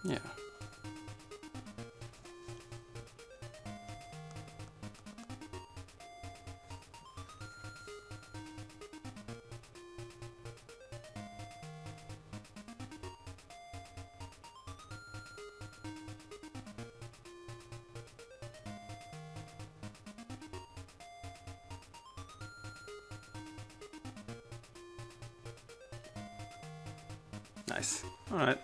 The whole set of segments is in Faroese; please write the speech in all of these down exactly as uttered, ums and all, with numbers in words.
Ja. Nice. All right.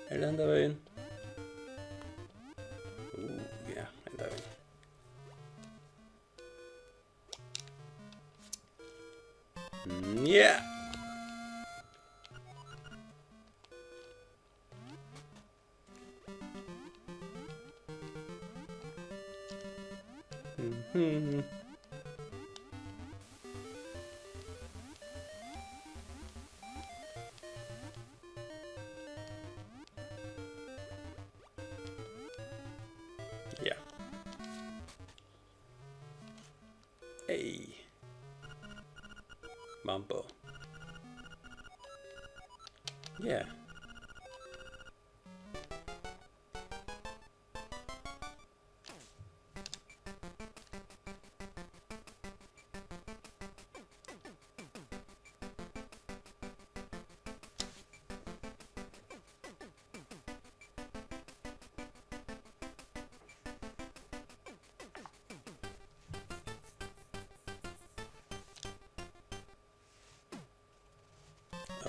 Er tað henda vegin? Uh, ja, henda vegin. Nja. Mhm. Ja. Hey. Mambo. Yeah.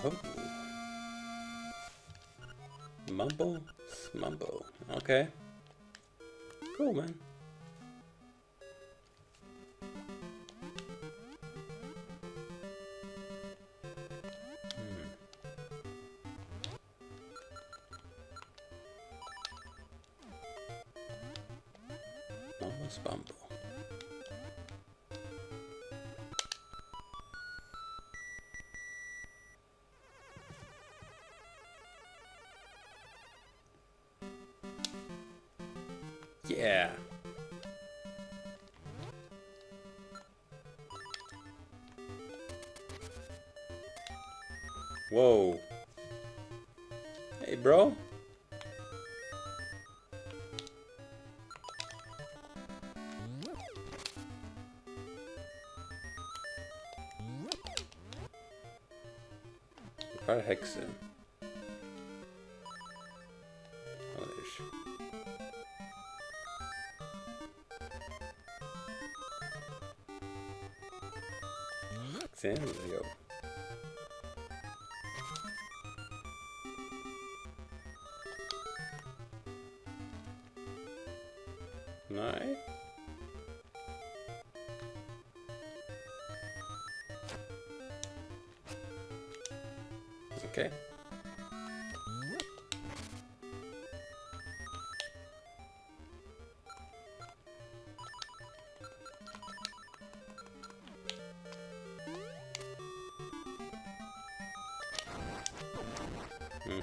Oh. Mumbo, mumbo. Okay. Cool, man. Hmm. Mama's bumbo. Yeah. Whoa. Hey, bro. Hvar er heksin? Hann er ikki. Heksin, jú. Nei. Okay. Hmm.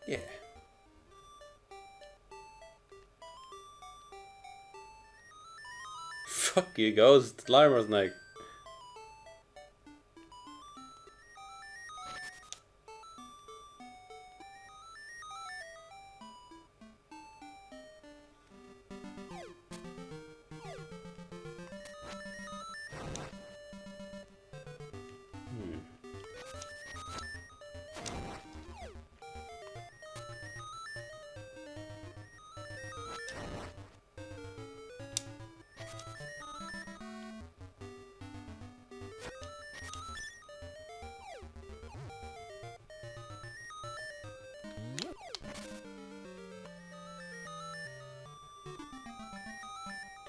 Yeah. Fuck you, Ghost. Larmar snakk. Hmm.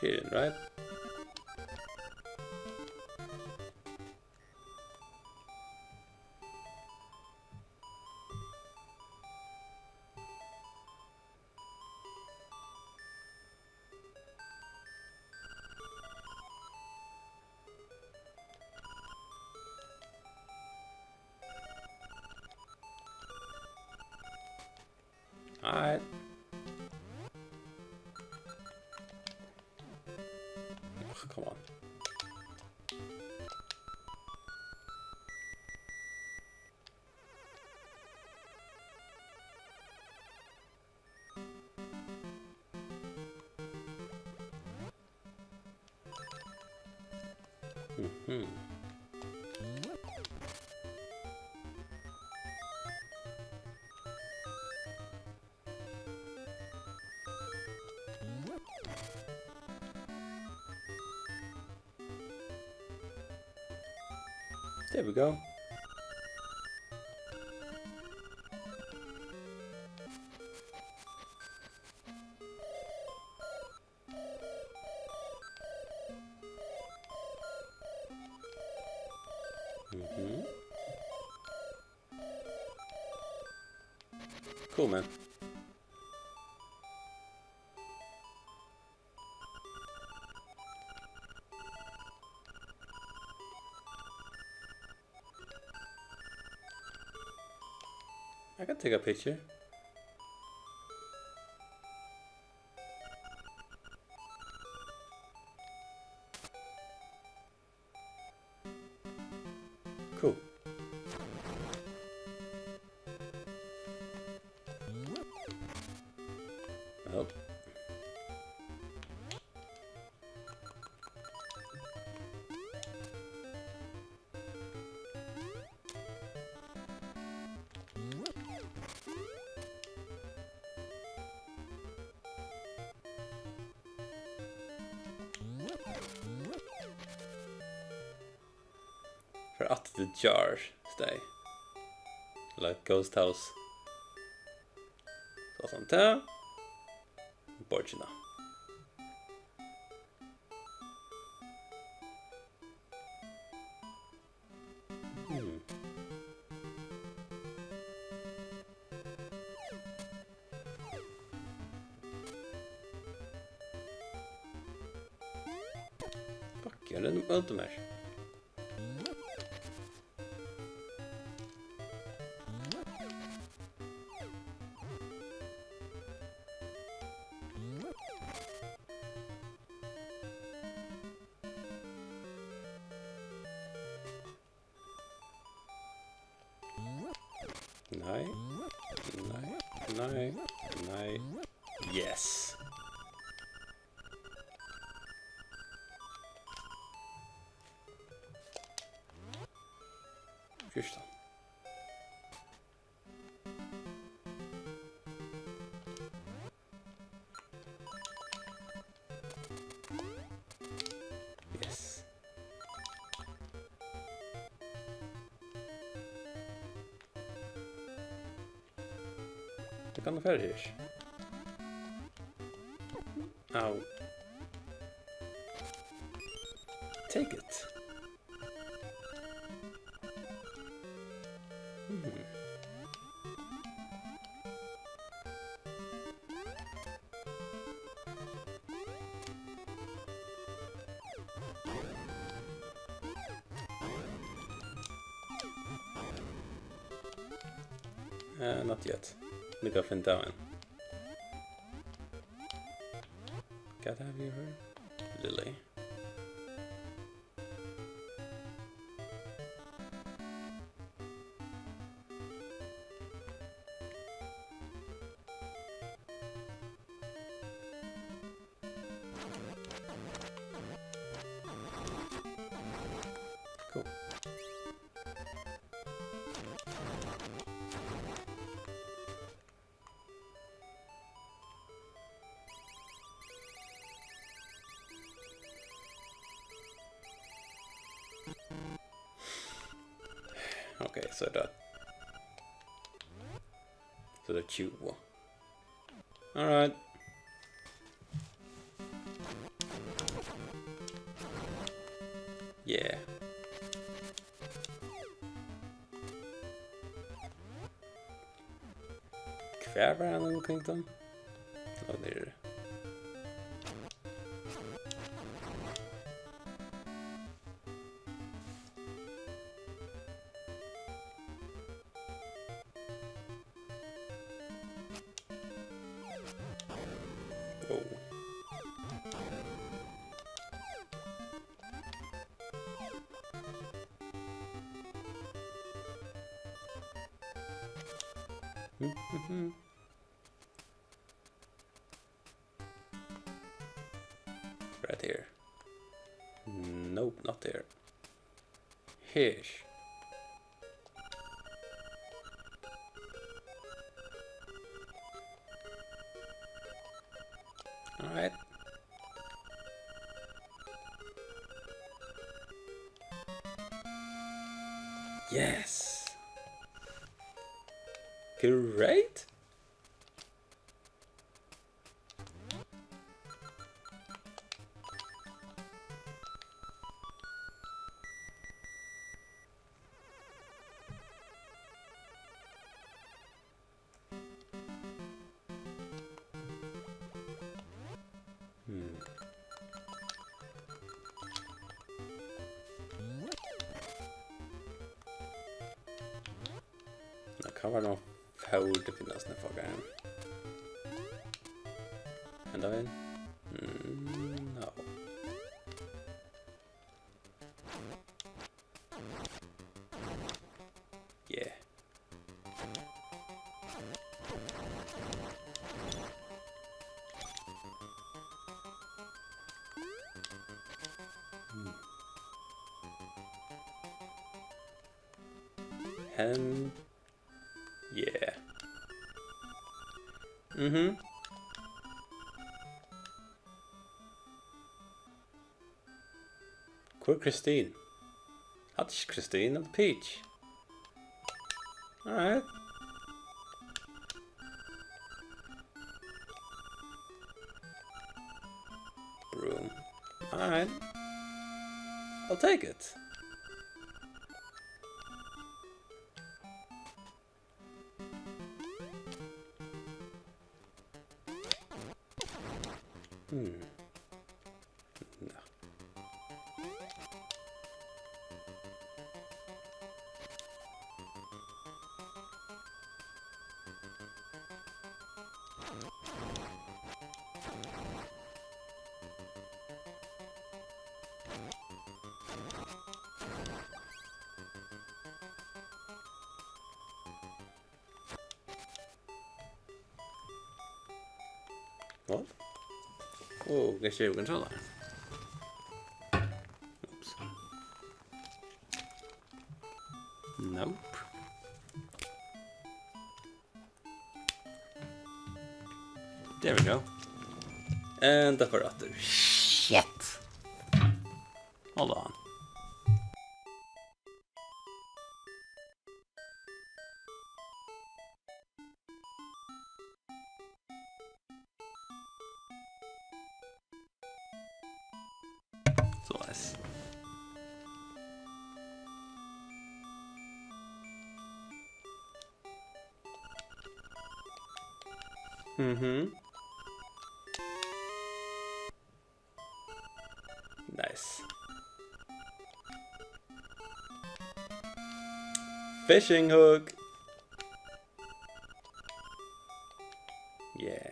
Here, right? Nei. Ugh, come on. Mhm. There we go. Mhm. Cool, man. I can take a picture. Cool. Well. Far aftur til Jar Stay. Ella Ghost House. So, soleiðis. Borgina. Hmm. Fuck, eg er móti mær. Nei. Nei. Nei. Nei. Yes. Fjúrtan. Yes. Tað kann fara her. Au. Take it. Hmm. Uh, not yet. Maybe I'll find that one. Gotta have you heard? Lily. Cool. Okay, so that, so that you will. All right. Yeah. Hvar var hann, Kingdom? Ó, niðri. Oh. Right here. Nope, not there. Here. All right. Yes. Great. Hmm. Tað kann vera nokk fóður til at finna sånne fucker. Henda vegin? Mm, no. Yeah. Hmm. Hen. Yeah. Mhm. Hvør er Christine? Hatta er ikki Christine, hatta er Peach. All right. Broom. All right. I'll take it. Hmm. Ja. What? Oh, guess you controller. Oops. Nope. There we go. And the corruptor. Shit. Hold on. Soleiðis. Mhm. Nice. Fishing hook. Yeah.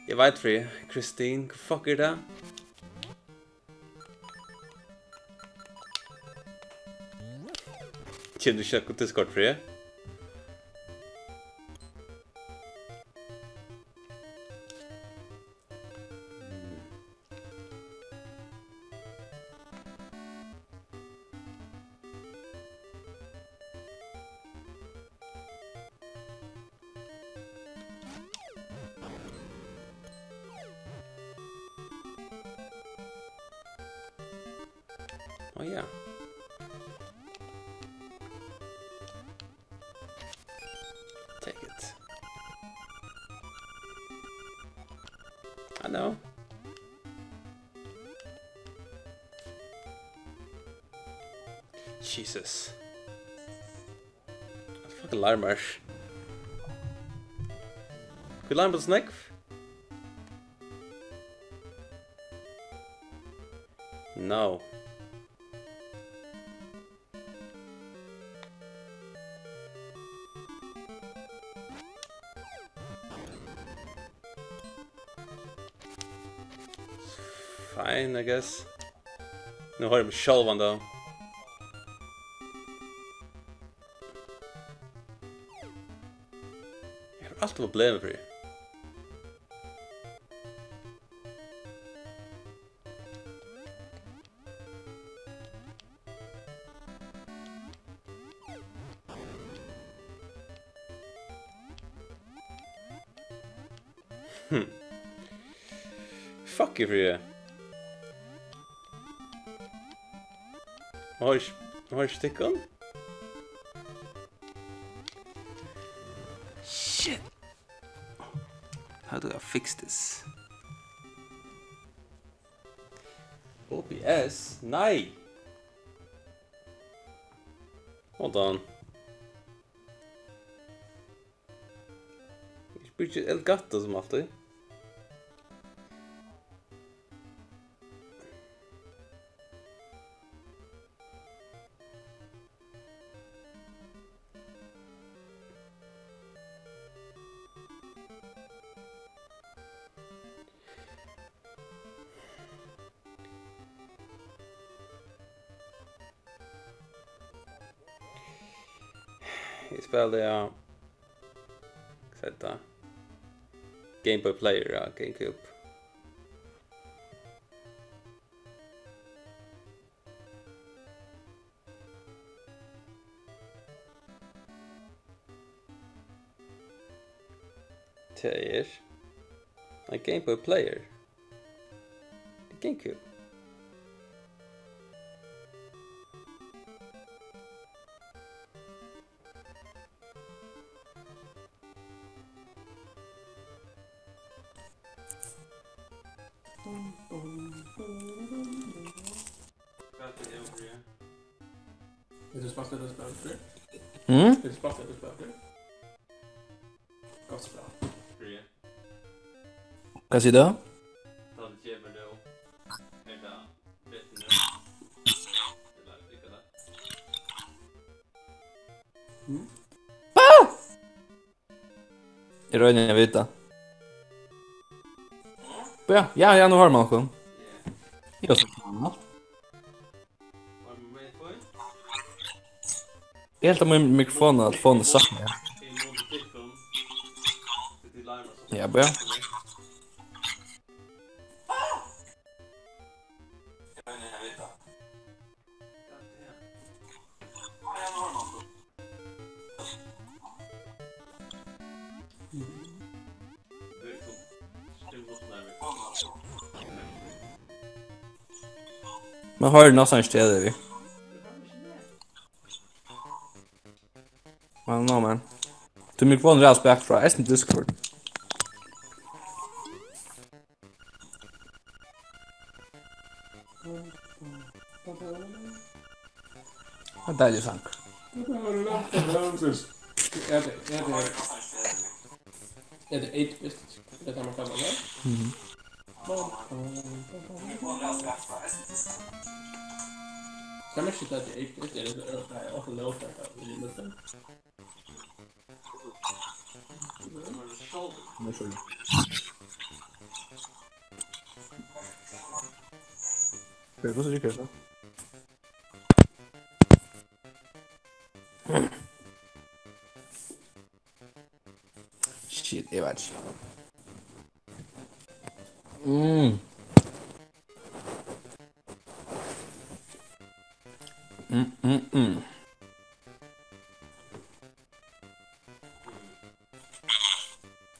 Eg veit, Freyja. Christine, hvat fuck er tað? Kennir tú ikki Discord, Freyja? Oh yeah. Take it. I know. Jesus. Fucking larmar. Hví larmar tú so nógv? No. Fine, I guess. Nú hoyri eg meg sjálvan tá. Eg havi altíð problemir við. Hm. Fuck you, Fríði. Hoi, hoi, stikkum. Shit. How do I fix this? O B S? Nei! Hold on. Eg brúki Elgato sum altíð. Eg spæli, ja. Hvat eitur tað? Game Boy Player, ja, GameCube. Tað er ein Game Boy Player. GameCube. Hvat er tað, Fríða? Hevur tú spælt hetta spæl fyrr? Mm? Hevur tú spælt hetta spæl fyrr? Gott spæl. Fríða. Hvat sigur tú? Tá tú kemur nú, er tað betri nú? Ella er tað? Mm? Ah! Eg royni at vita. Ja, ja, ja, nú hoyrir mann okkum. Eg helt at mín mikrofon, at telefonin sagt meg. Ja, bra. Man hoyrir næstan ikki tað, við. I don't know, man. Tú, mikrofonin er spakt frá, eisini Discord. Ein deilig sang. Er tað, er tað, er tað eitt bit? Er tað tað, man kallar tað? Mhm. Kann man ikki tað, tað er eitt bit, er tað, er tað okkum lóg, tað er tað. Nei, sorry. Hvør er tað, so? Shit, eg veit ikki. Mm. Mm, mm, mm.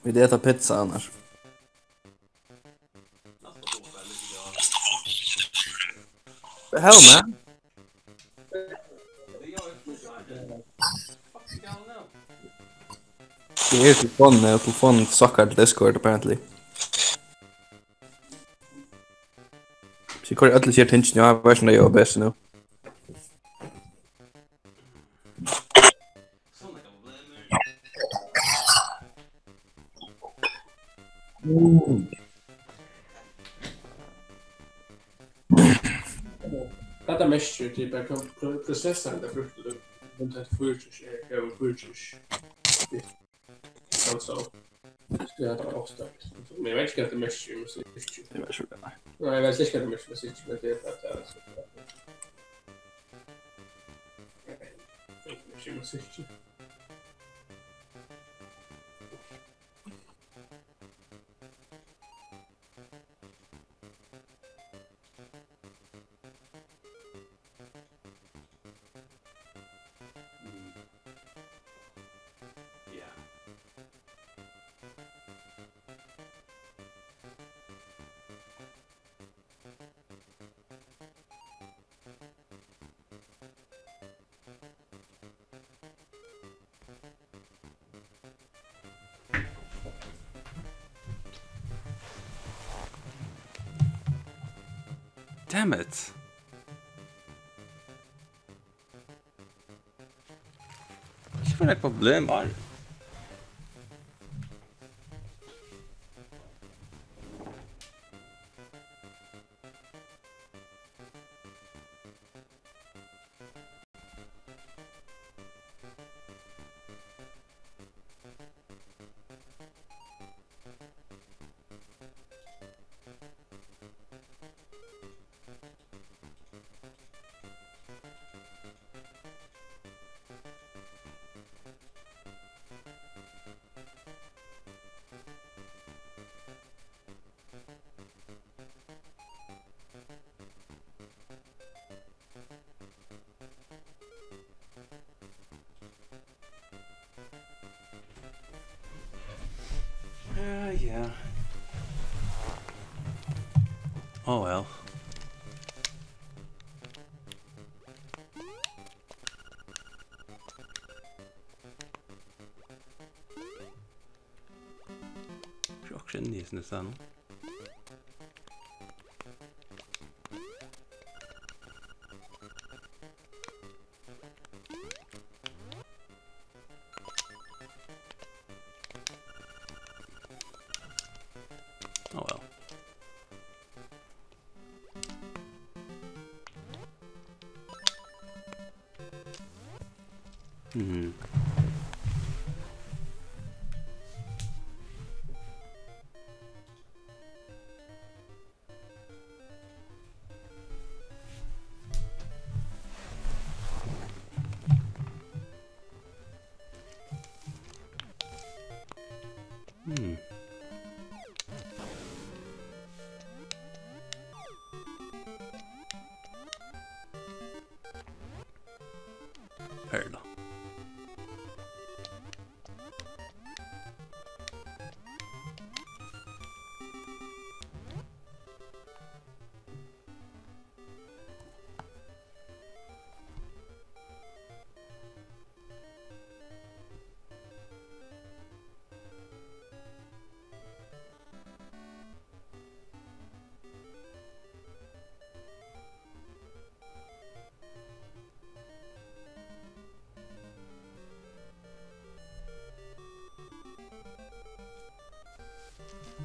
Vit eta pizza annars. The hell, man? Eg eri í telefonini, og telefonin suckar til Discord, apparently. So eg koyri øll hesi her tingini, ja, veit ikki, um tað er O B S nú. Mm. tað merkir, tað er bara pro-, pro-, prosessarin, tað brúkti tú. Men tað er fýraogtrýss, er, er fýraogtrýss. Altso, skal eg hava ofta. Men eg veit ikki, hvat tað merkir, men so ikki. Tað er bara so, nei. Nei, eg veit ikki, hvat tað merkir, men so ikki, men tað er bara, tað er so. Eg veit ikki, men so ikki. Mm. Ja. Damn it. Ikki fyri nakað problem, var. Ja, ja. Oh well. Sjokk, inni í hesum staðnum. Oh well. Mhm. Hmm. Perla.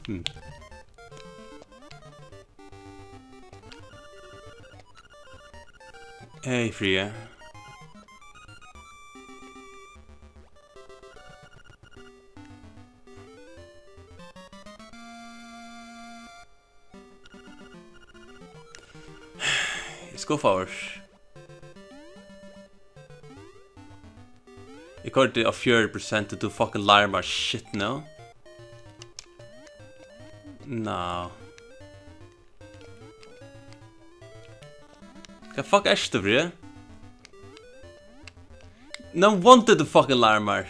Hmm. Hey, Fríða. Eg eri skuffaður. Eg koyrdi á fjøruti prosent og tú fucking larmar shit nú. No. Hvat fuck ert tú, Fríða? No wonder tú fucking larmar.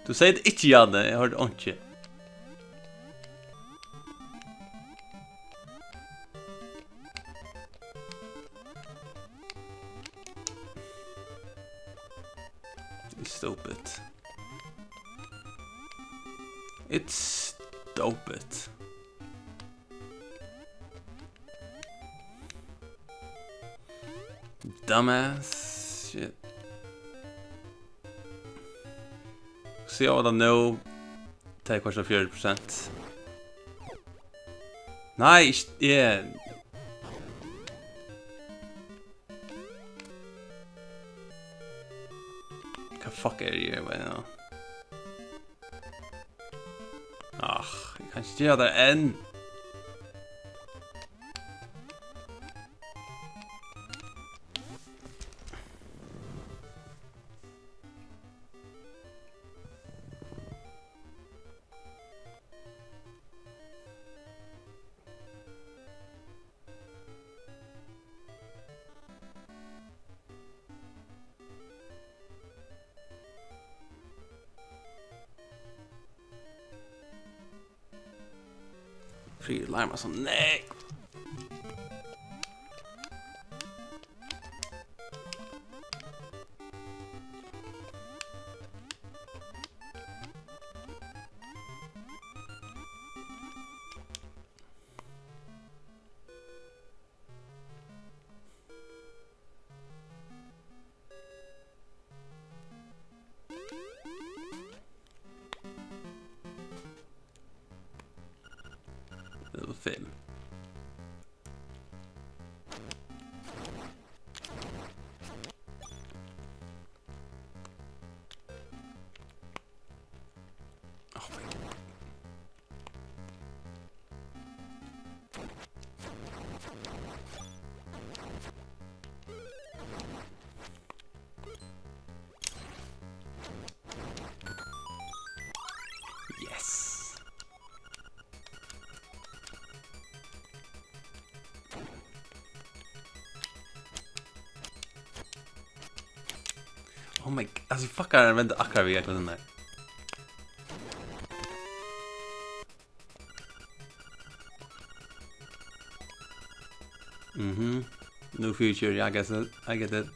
Tú segði tað ikki, Janne, eg hoyrdi einki. It's stupid. It's stupid. Dumbass shit. So eg var tað nú. Tað er kortini fjøruti prosent. Nei, ikki, eg, Fuck er eg, hvat er nú? Ah, eg kann ikki gera tað enn. Fríður larmar so, nei! Level fimm. Oh my God. Yes. Oh my g-, altso, fuck, hann vendi akkurát við akkurát den har. Mhm. New future, yeah, I guess it. I get it.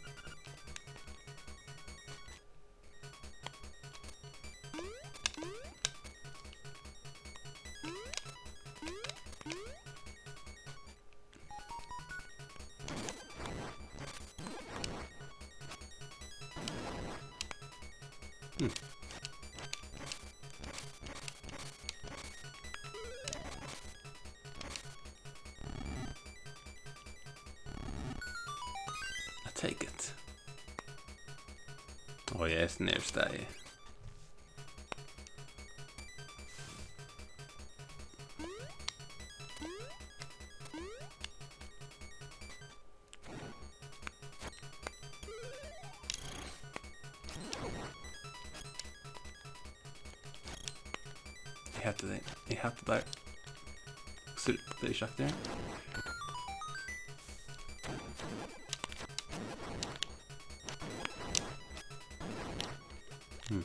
Hmm. I take it. Oh yes, niðurstaðið. Eg hati tey. Eg hati teir. Sorry, tað er ikki aftur. Hmm.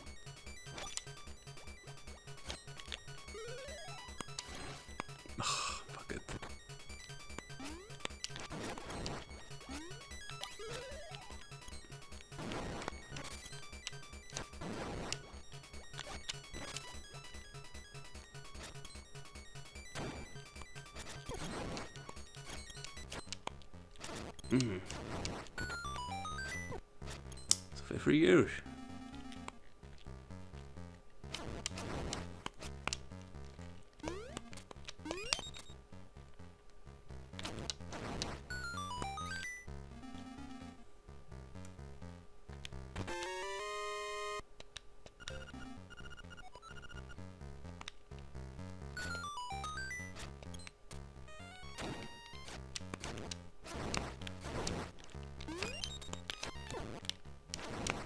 Ah, fuck it. Mm. So fer fríur.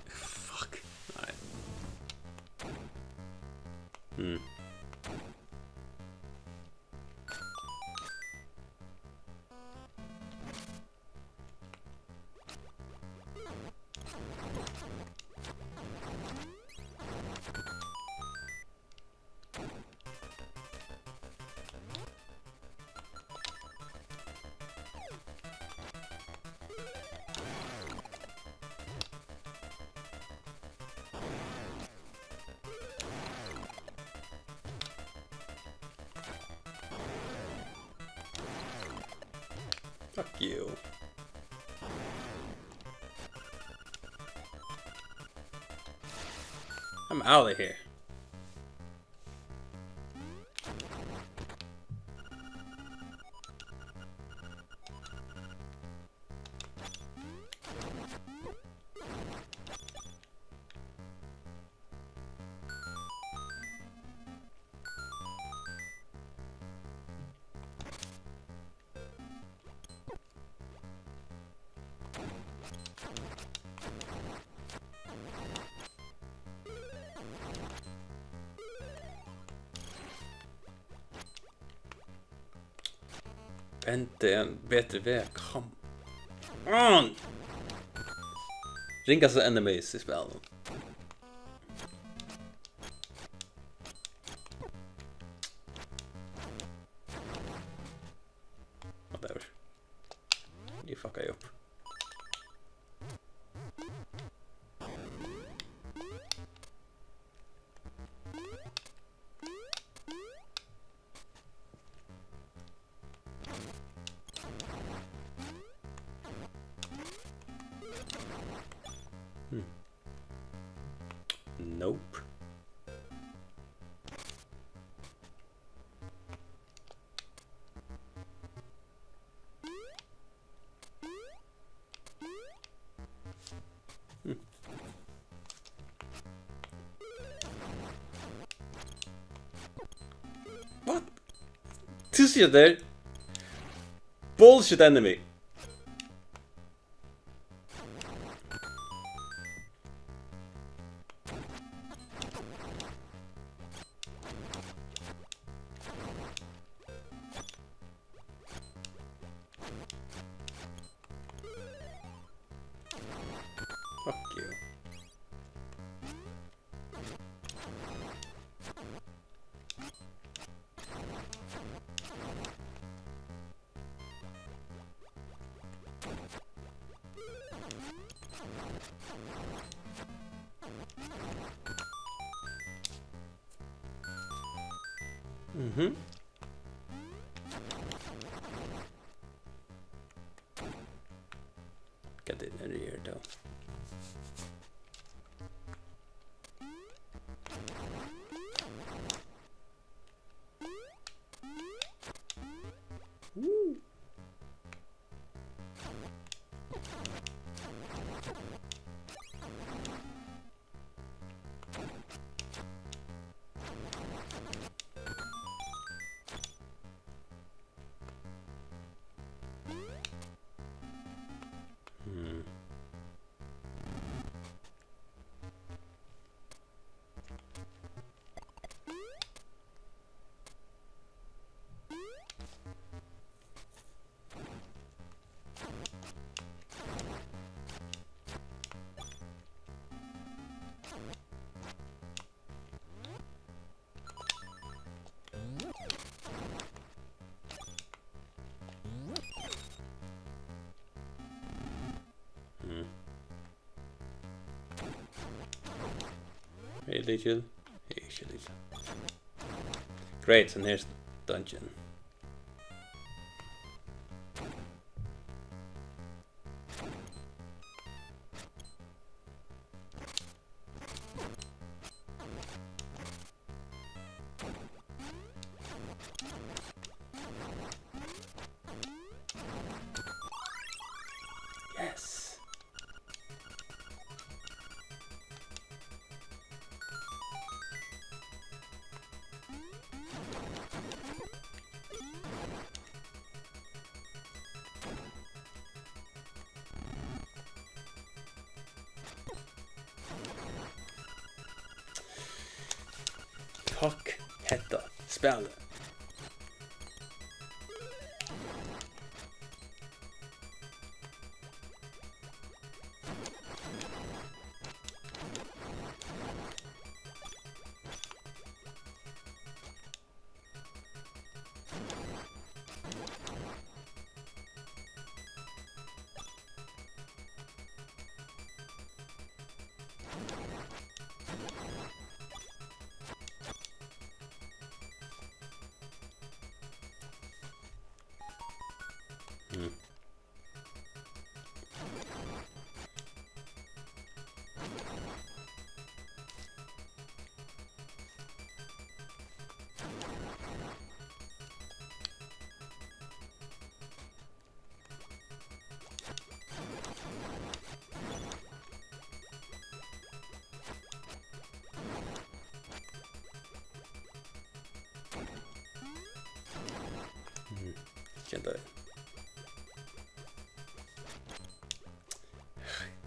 Fuck. Nei. Hmm. Fuck you. I'm out of here. Enda ein betri veg, come on! Ringasta enemies í spælinum. Whatever. Eg fuckaði upp. Hmm. Nope. Hmm. What? Tú sigur tað. Bullshit enemy. Fuck you. Mhm. Hvat er tað her, tá? Hmm. Mm. Hey, lykil. Hey, ikki lykil. Great, so here's dungeon. Yes. Fuck hetta spælið. Mm. Mm, ikki enntá.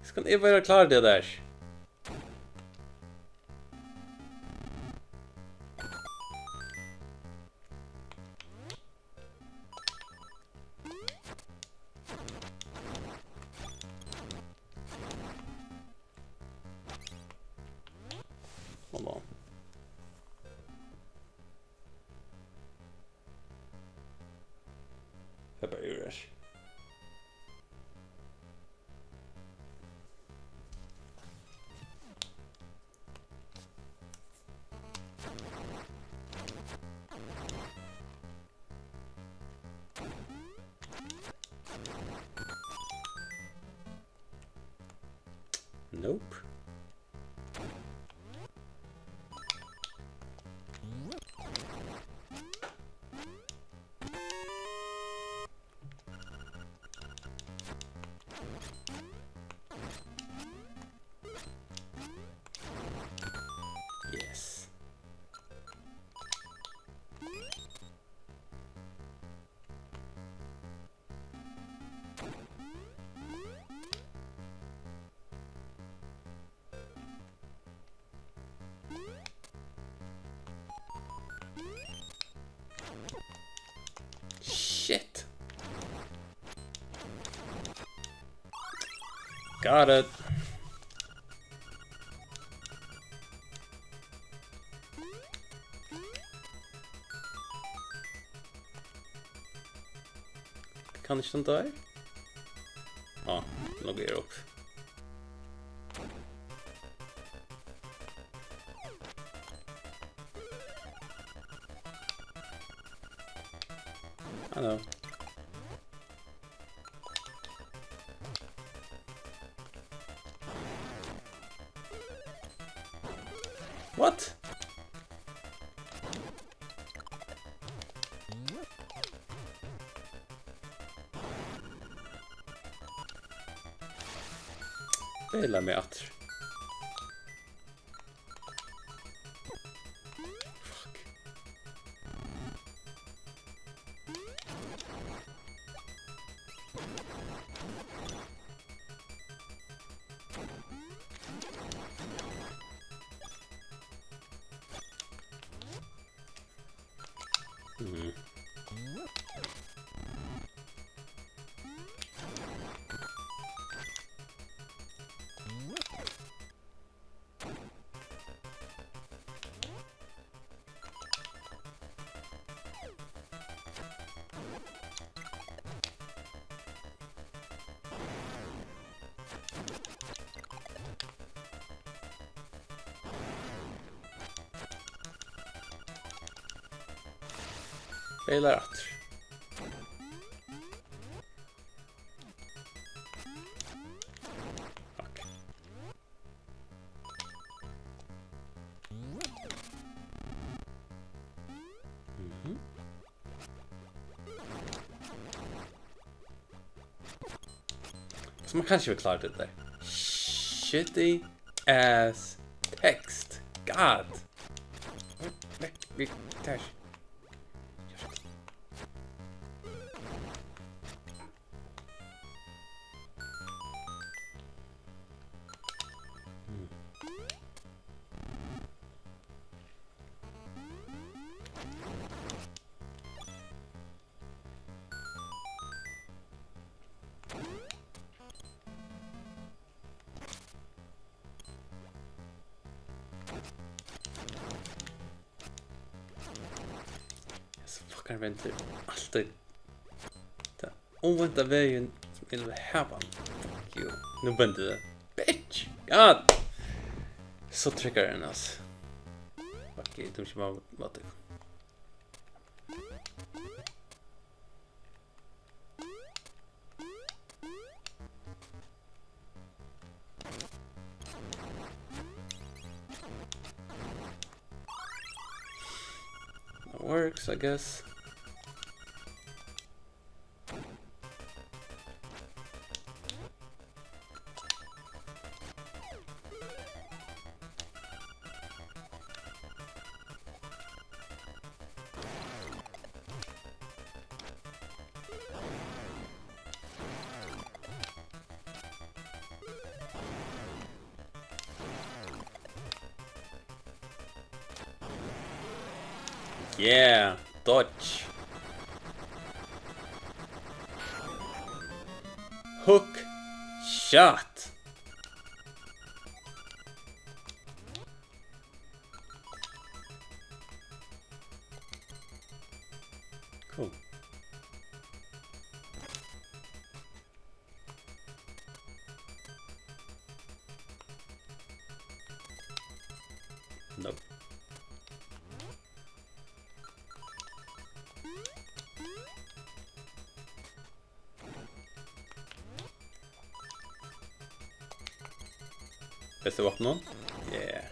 Skal eg vera klár til tað har? Nope. Yes. Shit. Got it. Kann ikki standa her. Á, nú geri eg upp. Hallo. What? Spæla meg aftur. Fuck. Mhm. Bailar aftur. Fuck. Mhm. So man kanskje vil klára det der. Shitty ass text. God. Vekk, vekk, tær. Hesa fucking vendir altíð tað umvenda vegin sum eg vil hava. Fuck you. Nú bendir tað. Bitch. God. So triggari hann, altso. Fuck you, tú mátti. That works, I guess. Yeah, dodge. Hook shot. Cool. Nope. Besta vápninum? Yeah.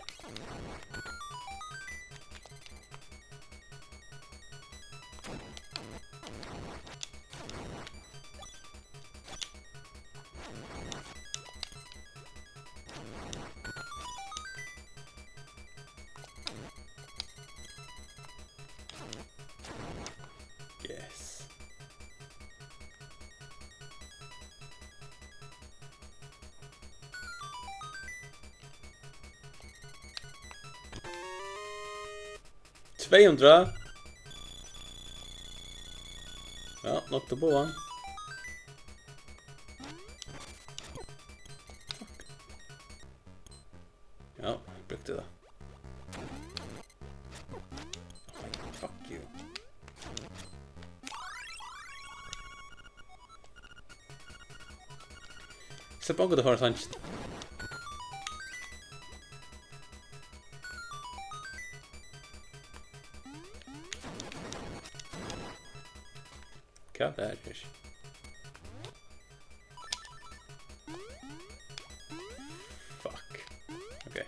Yes. Tvey hundrað. Ja, nokk til báðar. Ja, brúkti tað. Fuck you. Slepp ongantíð at hoyra sangin. Hvat er tað her? Fuck. Okay.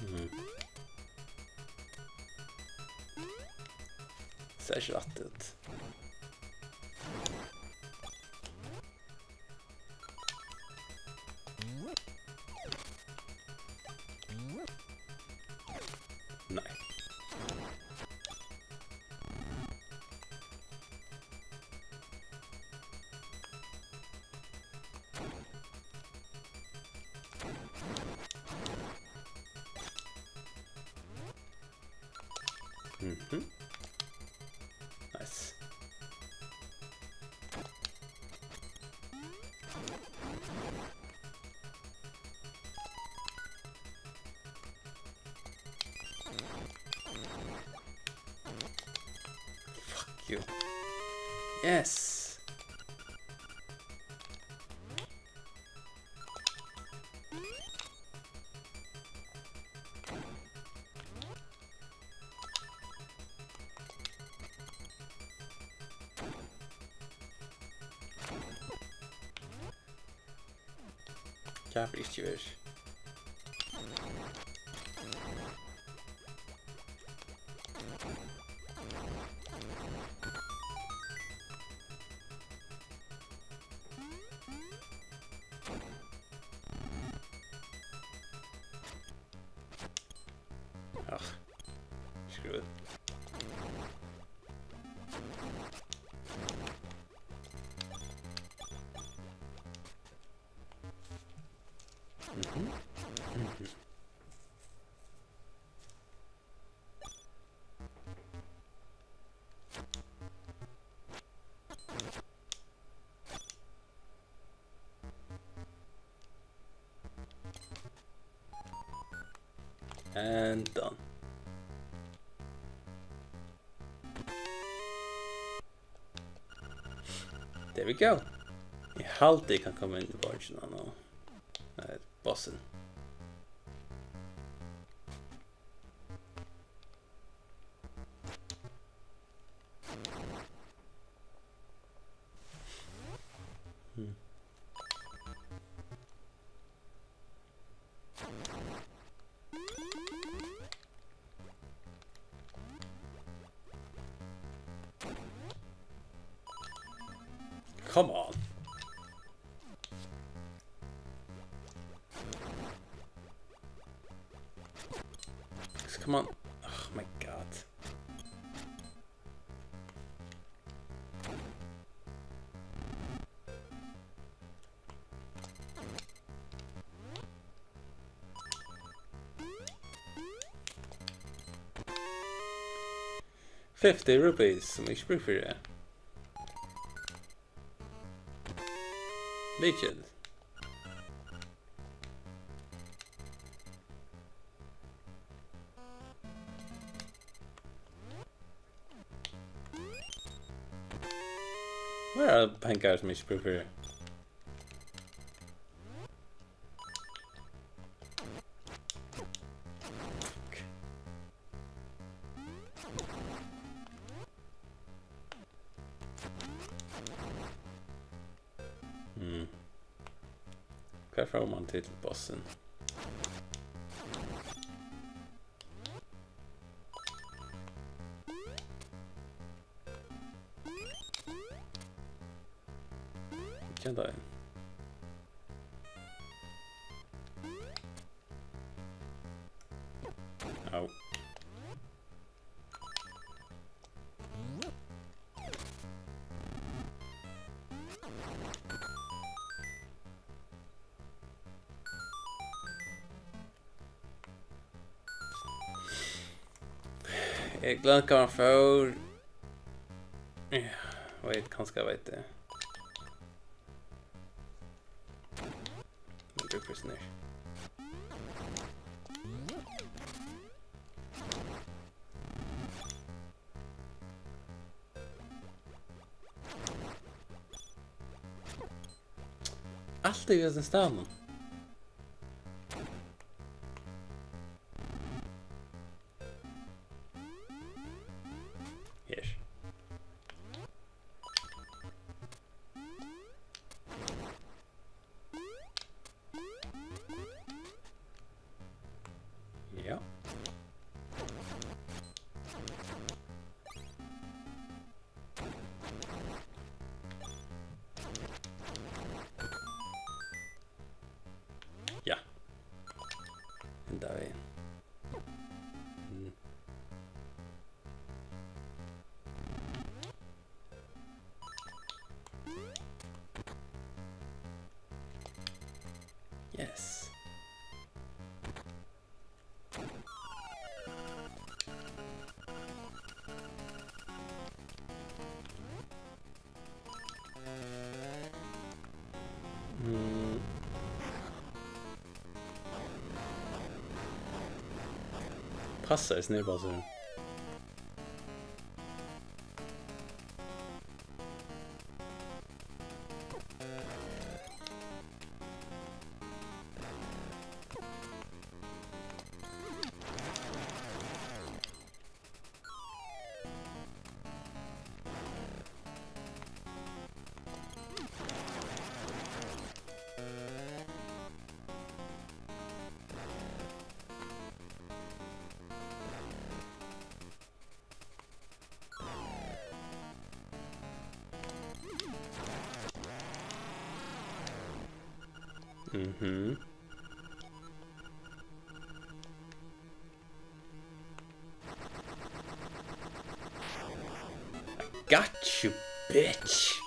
Mhm. Sær ikki rætt út. Nei. Mhm. Nice. Fuck you. Yes. Tað hevur ikki verið. Ach, screw it. Mhm. Mhm. And done. There we go. Eg haldi, eg kann koma inn í borgina nú. Nei, bossin. Hmm. Come on. Come on. Oh my god. Fifty rupees, sum eg ikki brúki fyri. Lykil. Meira pengar sum eg ikki brúki fyri. Hmm. Hvar fór mann til bossin? Kenda ein. Au. Eg gloymdi hvar hann fór. Ja, veit, kanska veit eg. Nú brúki vit snýr. Altíð í hesum staðnum. Her. Ja. Ja. Henda vegin. Mm. Yes. Mm. Passar í snibba, so. Mhm. I got you, bitch.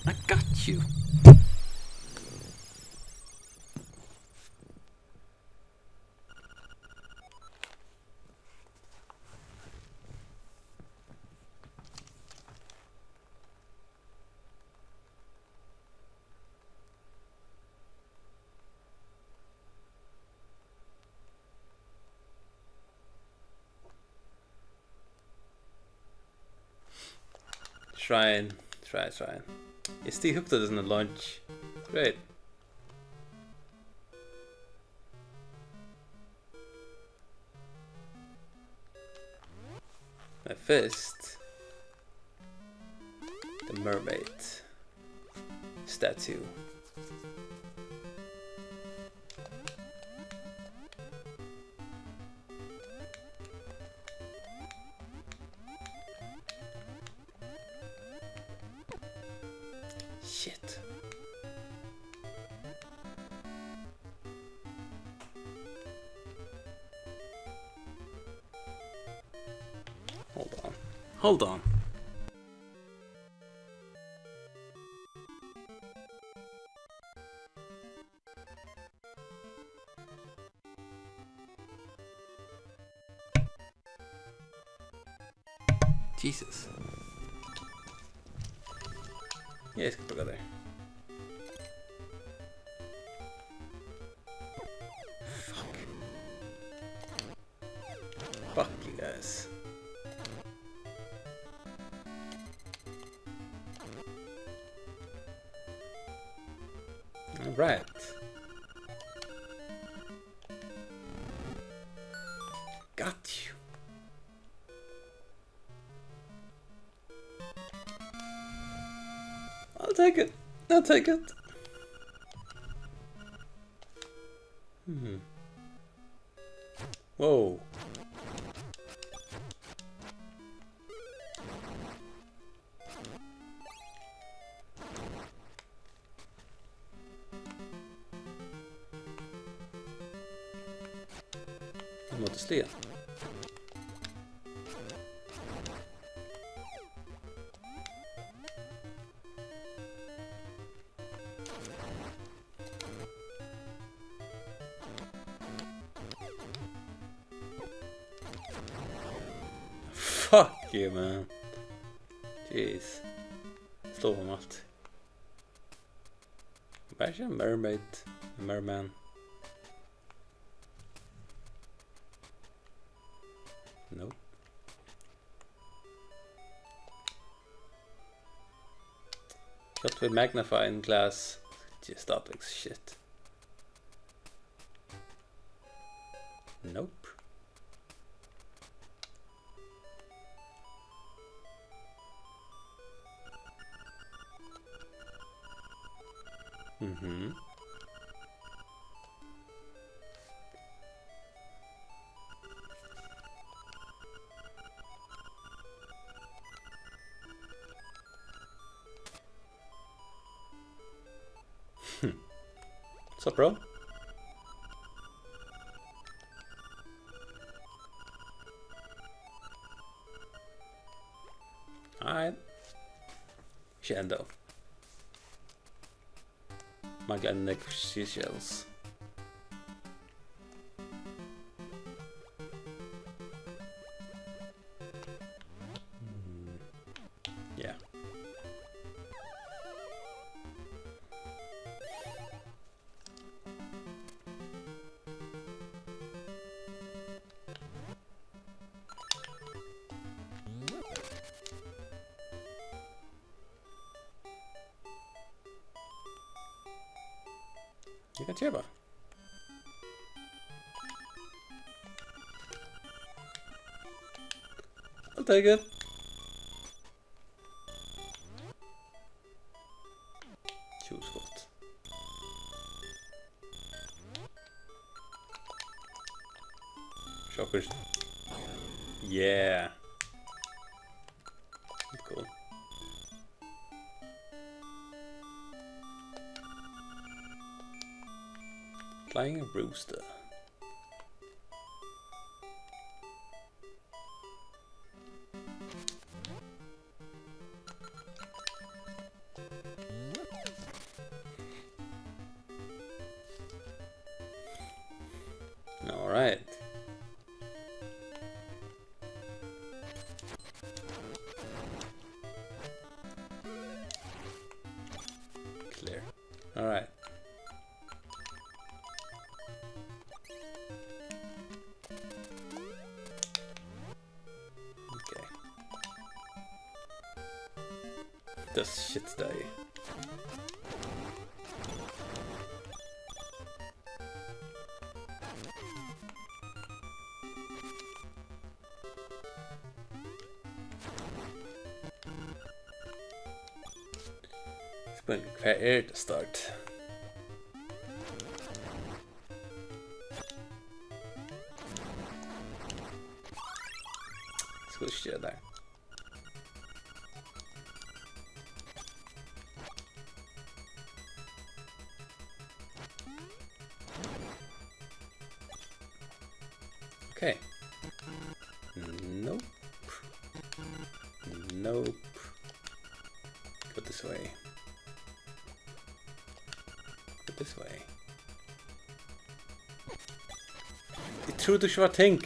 I got you. Shrine, shrine, shrine. Eg stig hugdi at tessum lunch. Great. Men fyrst, The Mermaid Statue. Shit. Hold on. Hold on. Jesus. Ja, eg skal brúka tær. Fuck. Fuck you guys. All right. Got you. I'll take it. I'll take it. Hmm. Wow. Eg mátti sliga. Fuck you, man. Jeez. Slå hann alt. Bara ikki ein mermaid, ein merman. Nope. Gott við magnifying glass. Tað er stadigvæk shit. Nope. Mhm. What's up, bro? Alright. Ikki enn. Manglar nógv seashells. Mm. Ja. Eg kann keypa. I'll take it. Tjúgu skot. Sjá hvør. Yeah. Cool. Flying Rooster. All right. Clear. All right. Okay. This shit's die. Spurning, hvar er hetta start? Skal ikki gera tað. Okay. Nope. Nope. Go this way. Go this way. Eg trúði, tú ikki var ting.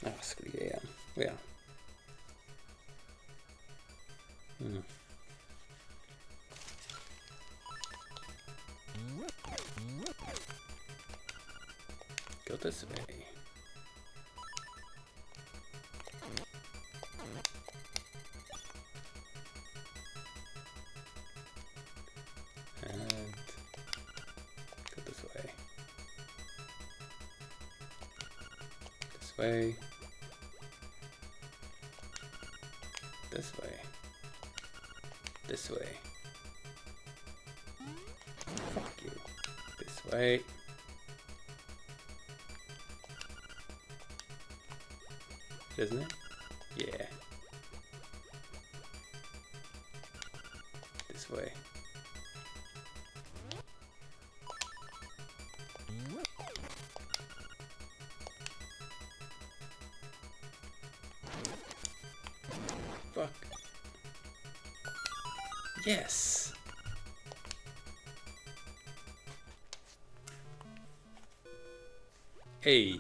Ah, skulu vit gera? Ja. Hmm. Go this way. And go this way. This way. This way. This way. Fuck you. This way. Isn't it? Yeah. This way. Fuck. Yes. Hey.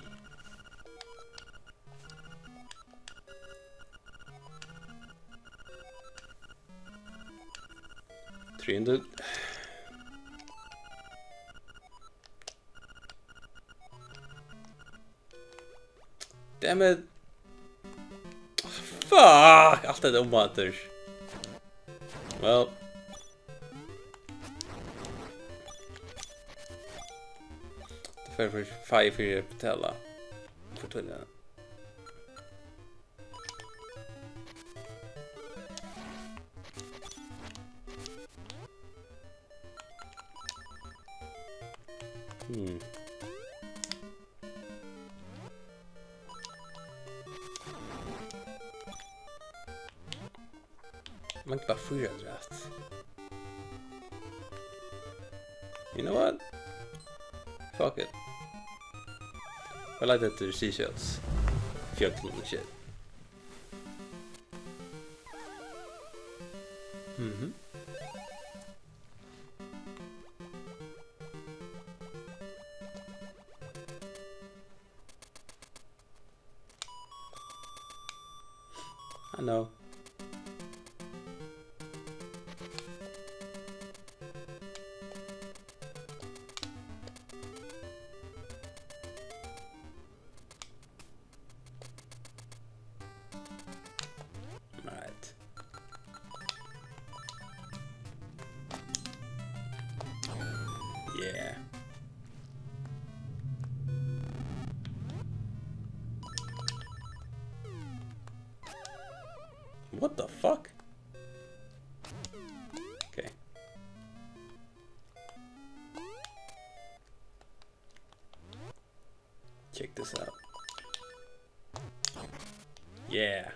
Three hundred. Damn it. Fuck, alt hetta umaftur. Well. Tað fer fyri, fái eg fyri at betala. Fyri tíðina. Hmm. Manglar fýra afturat. You know what? Fuck it. Eg leiti eftir seashells. Fjøllum og shit. Mhm. I know. Right. Yeah. What the fuck? Okay. Check this out. Yeah.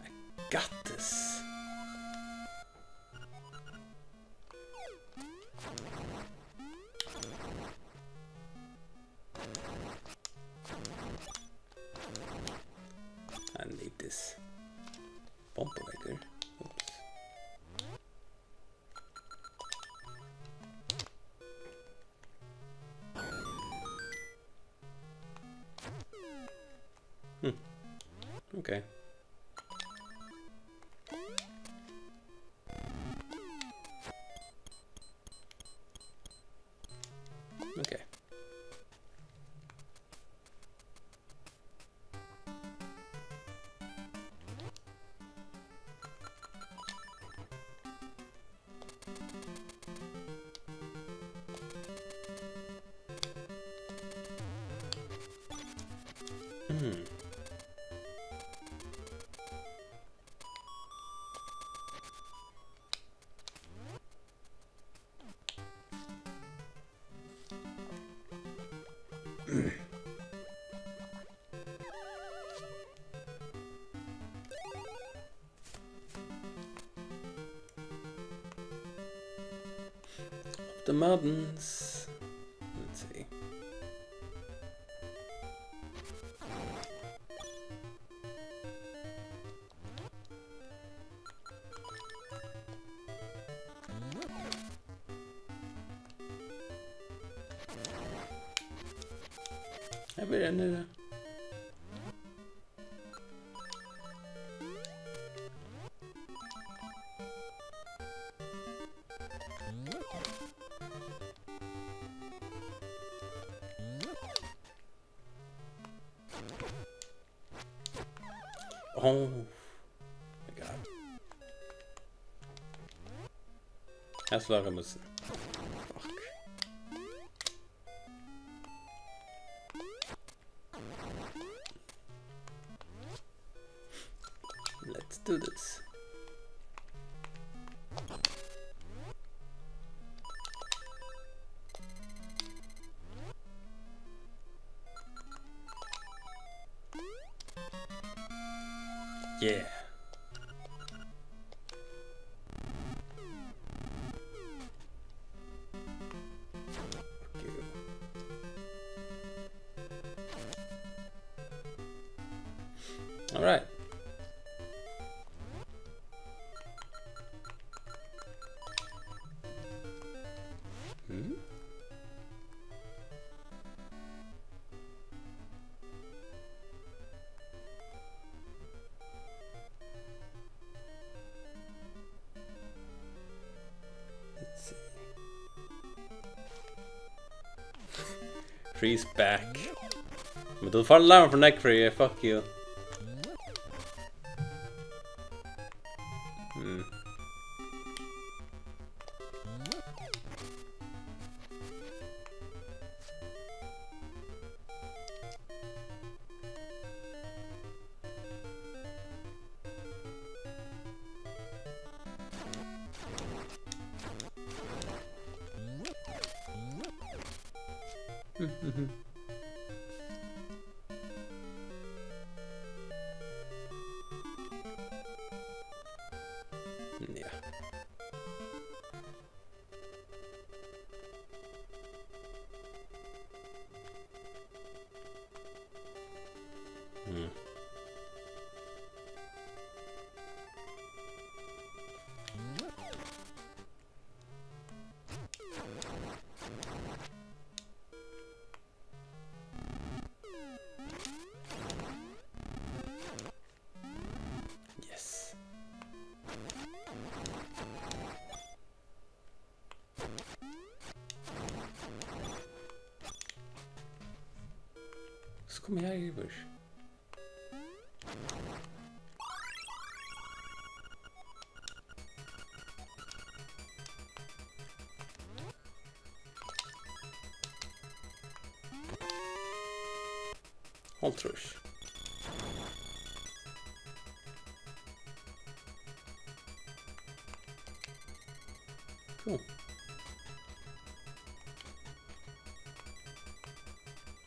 I got this. I need this. Bombaveggur. Oops. Hmm. Okay. Okay. Hmm. Up the mountains. Let's see. Eg byrji her niðri. Oh my god. Her slår jeg musen. Fuck. Let's do this. Yeah. Okay. All right. Hmm? Let's see. Freeze back. Men tú fært larm fyri nógv fyri, fuck you. Hmm. Ja. Hmm. Yes. So kom her yvir. Hálvtrýss. Cool.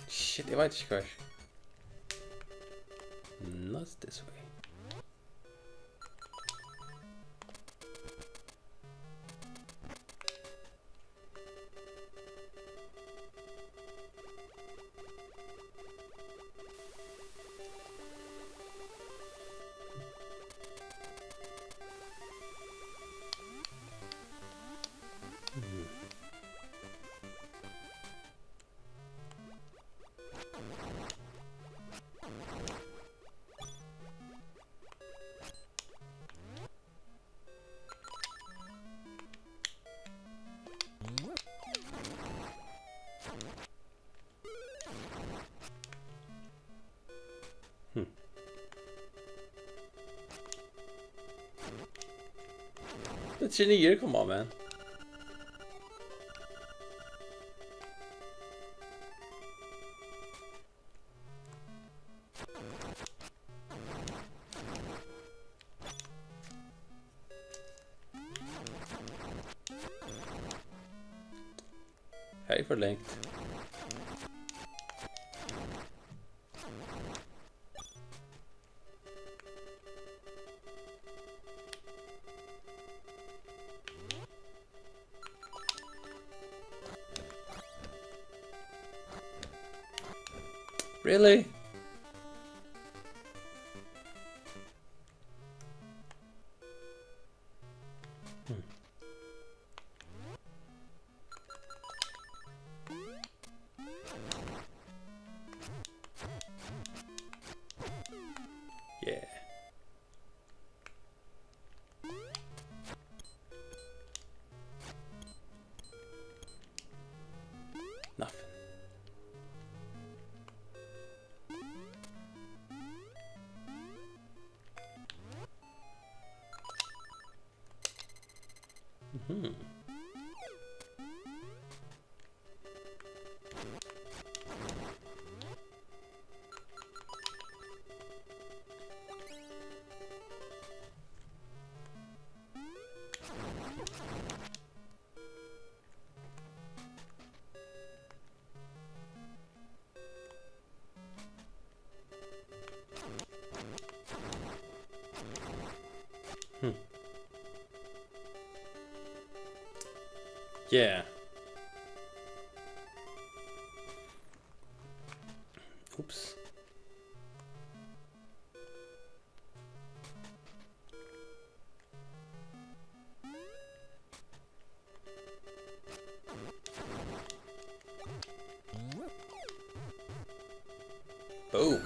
Shit, eg veit ikki hvar. Not this way. Hm. Tað er ikki niður, come on, man. Hey, for langt. Really? Hmm. Hmm. Hmm. Yeah. Oops. Boom.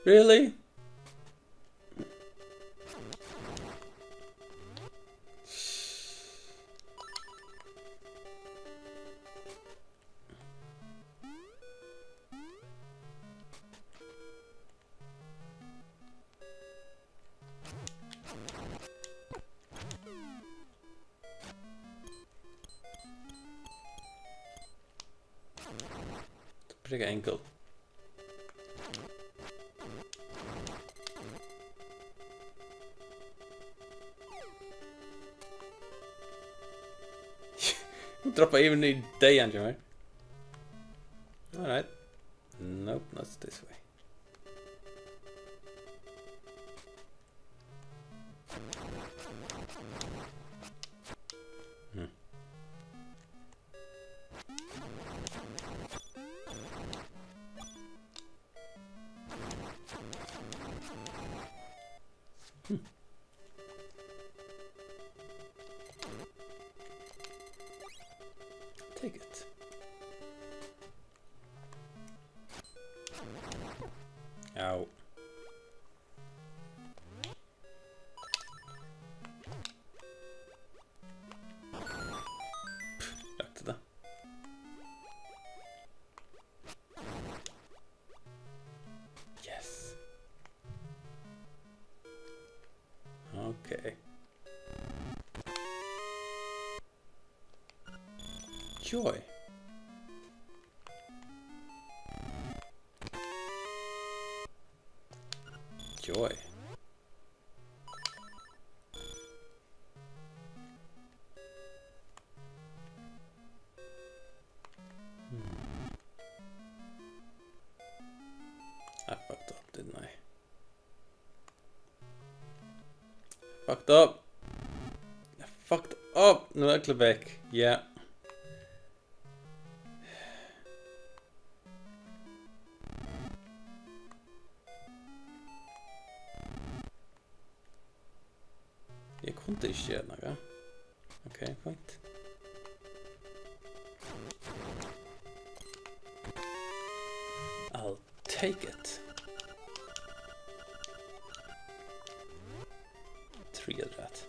Really? Pretty angle. Droppa yvir í deyðan hjá mær. All right. Nope, not this way. Hmm. Hmm. Take it. Au. Pff, rakti tað. Yes. Okay. Joy. Joy. Hmm. I fucked up, didn't I? Fucked up. I fucked up. Nú er øll back. Ja. Eg kundi ikki gera nakað. Okay, fínt. I'll take it. Three of that.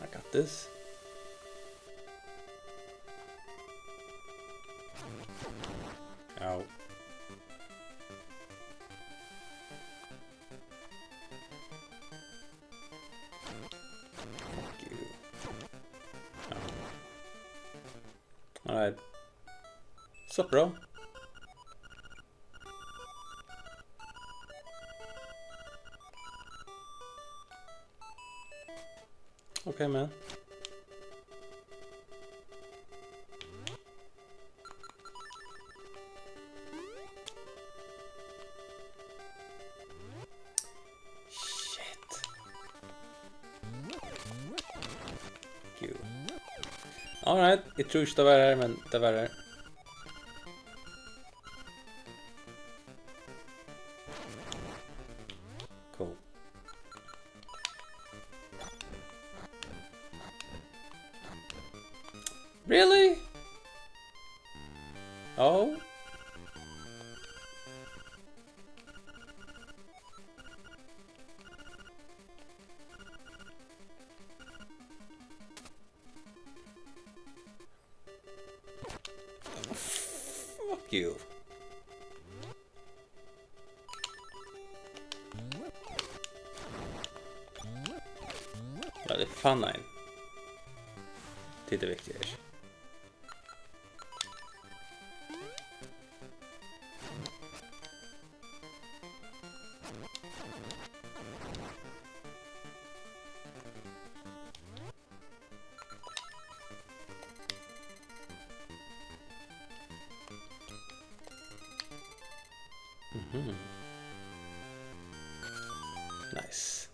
I got this. Ow. Fuck you. Ow. All right. Sup, bro? Okay, man. Shit. Gud. All right, eg trúði ikki, tað var her, men tað var her. Cool. Oh. Fuck you. Ja, det er faen ein. Tit er viktig her. Mhm. Nice.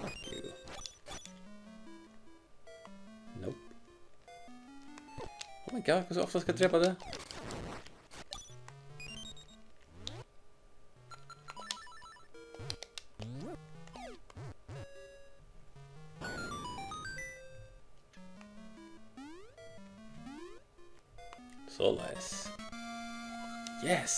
Fuck you. Nope. Oh my god, hvussu ofta skal eg drepa teg? Soleiðis. Yes!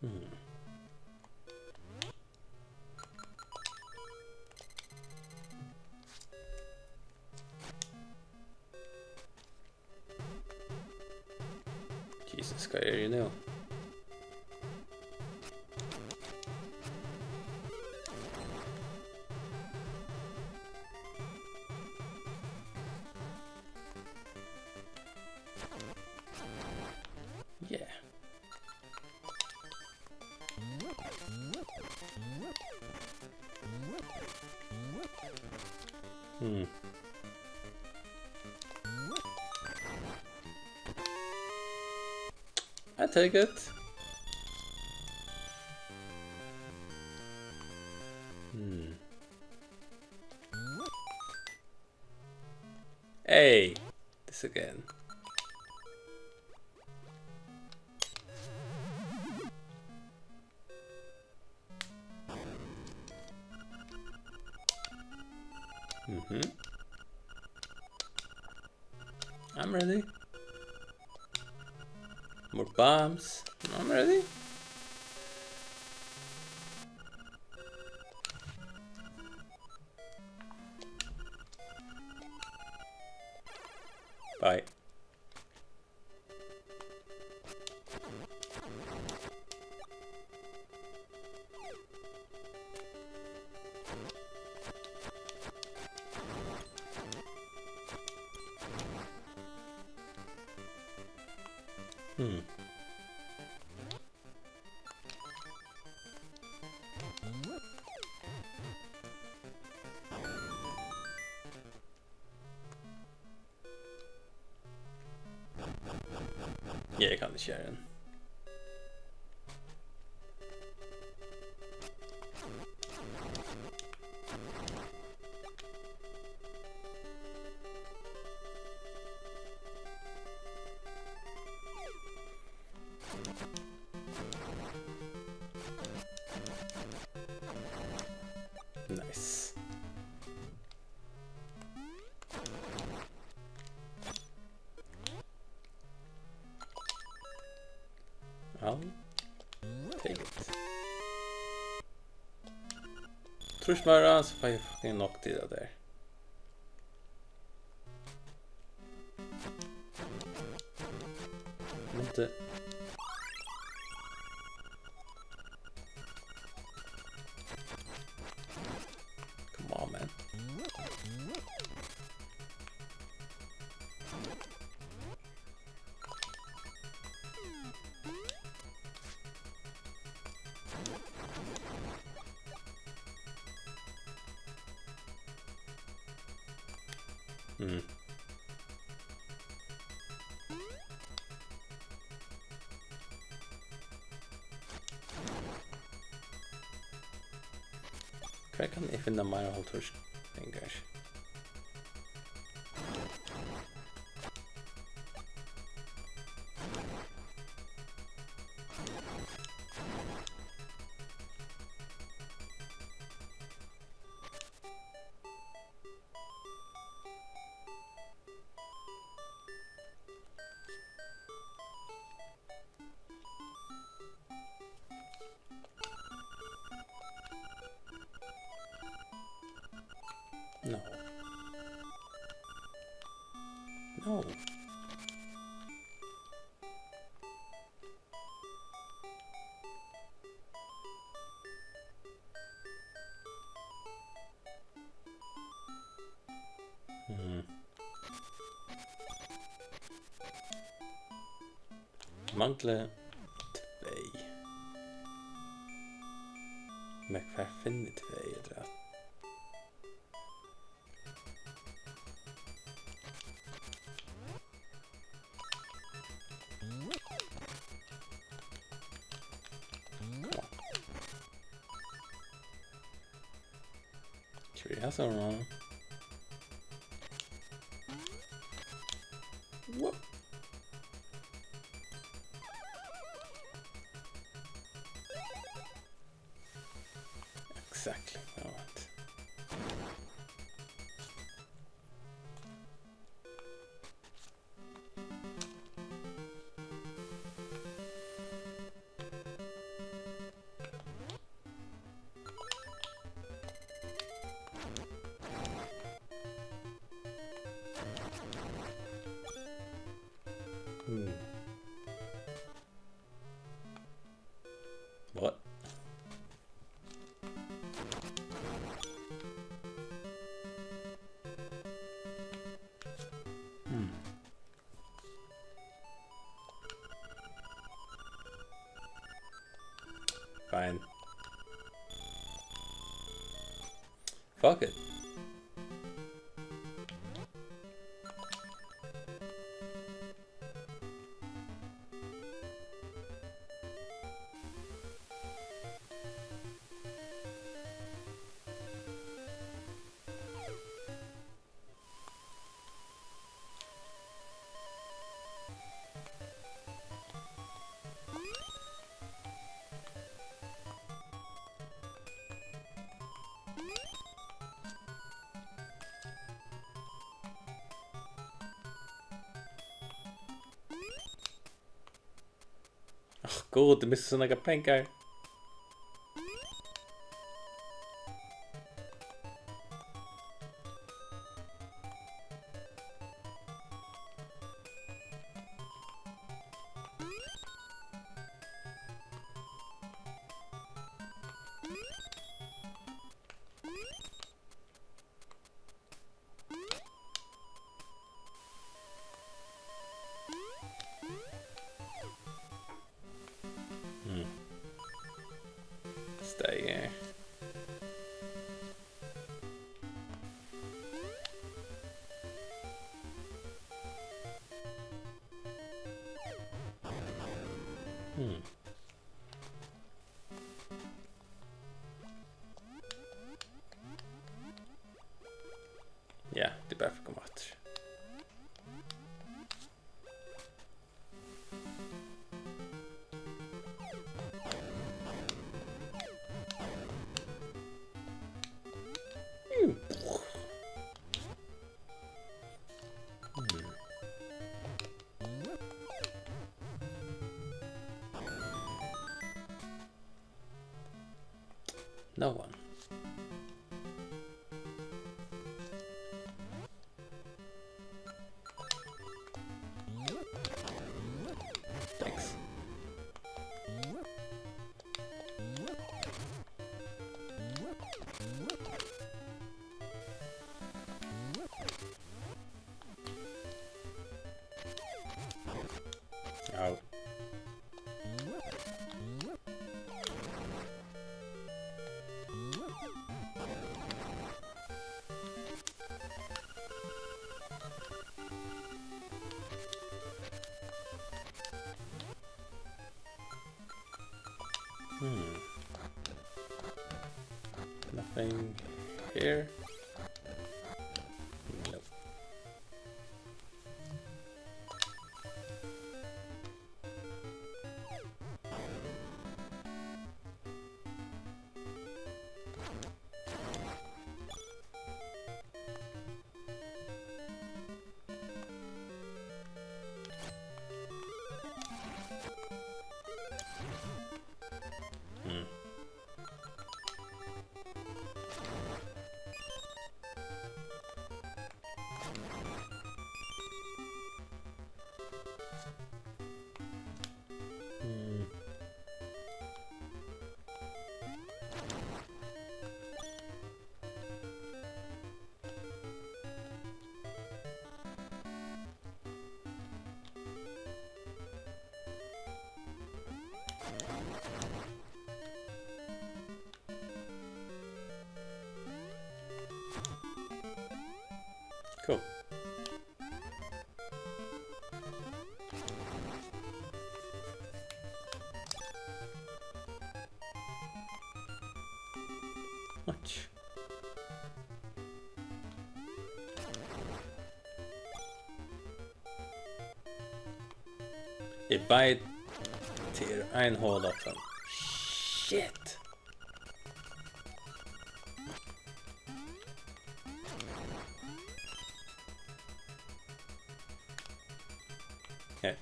Hmm. Jesus, hvar eri eg nú? Yeah. Hmm. I take it. Hmm. Hey, this again. Mhm. I'm ready. More bombs. I'm ready. Bye. Hmm. Ja, eg kann ikki gera tað. Nice. I'll take it. Trýst meira, so fái eg fucking nokk til tað har. Vent. Come on, man. Hmm. Hvar kann eg finna meira hálvtrýss pengar? No. No. Mhm. Mangli tvey. Men hvar finn eg tvey afturat? Curious, I don't know. Whoop. Exactly what I want. Hmm. What? Hmm. Fine. Fuck it. Áh, gud, eg misti so nógvar pengar. Hmm. Stay here. Hmm. Ja, tað er bara fyri at koma aftur. No one. Thanks. Au. Hmm. Nothing Anything here? No. Hmm. Hmm. Cool. What? Eg veit, tað er ein hola aftan. Shit. Her.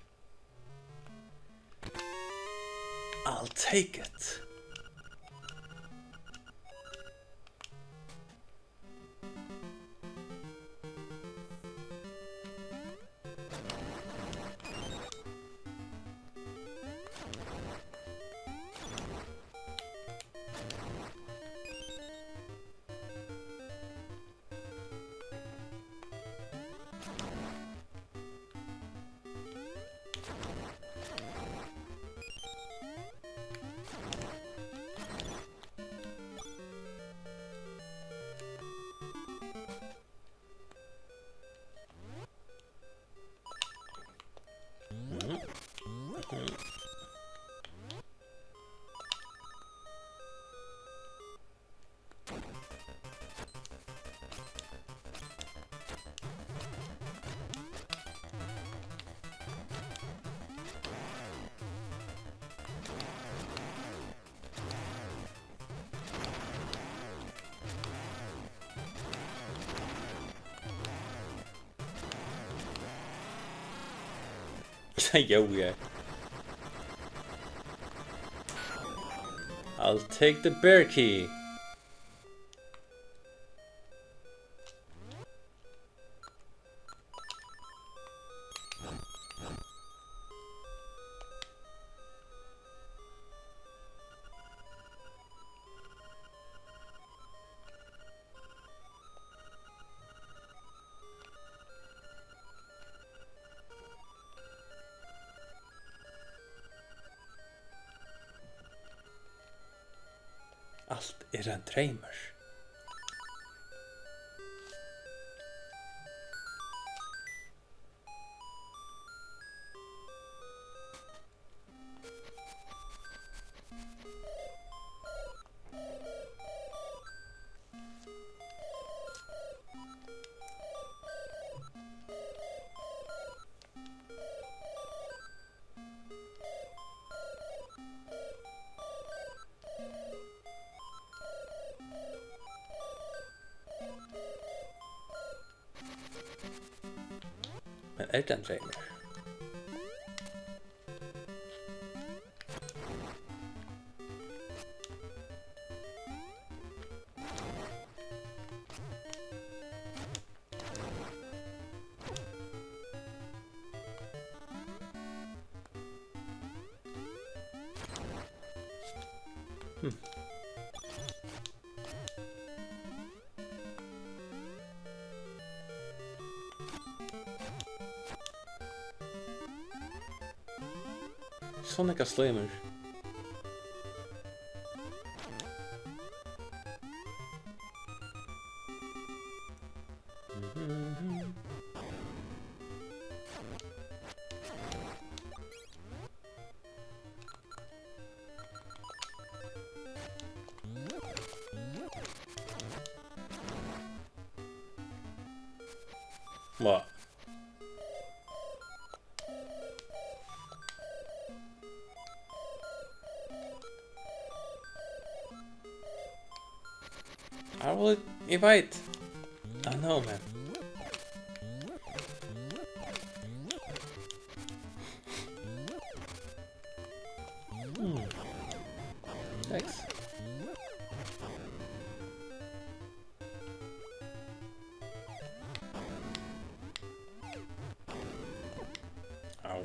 I'll take it. Jú, ja. I'll take the bear key. Alt er ein dreymur. Men er tað ein dreymur? Hmm. So nógvar slimur. Wow. I will, eg veit. I know, man. Hmm. Thanks. Au.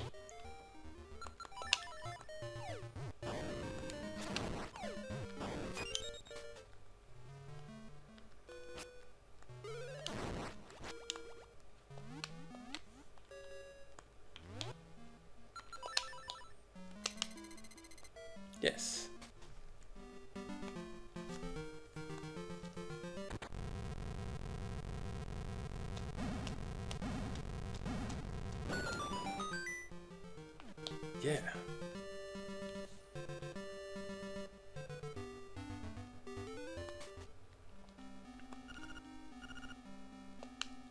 Yes. Yeah.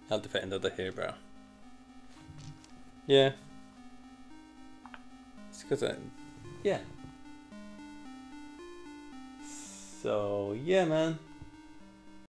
Eg haldi, eg fari at enda tað her bara. Yeah. Skal eg siga, yeah. So, yeah, man.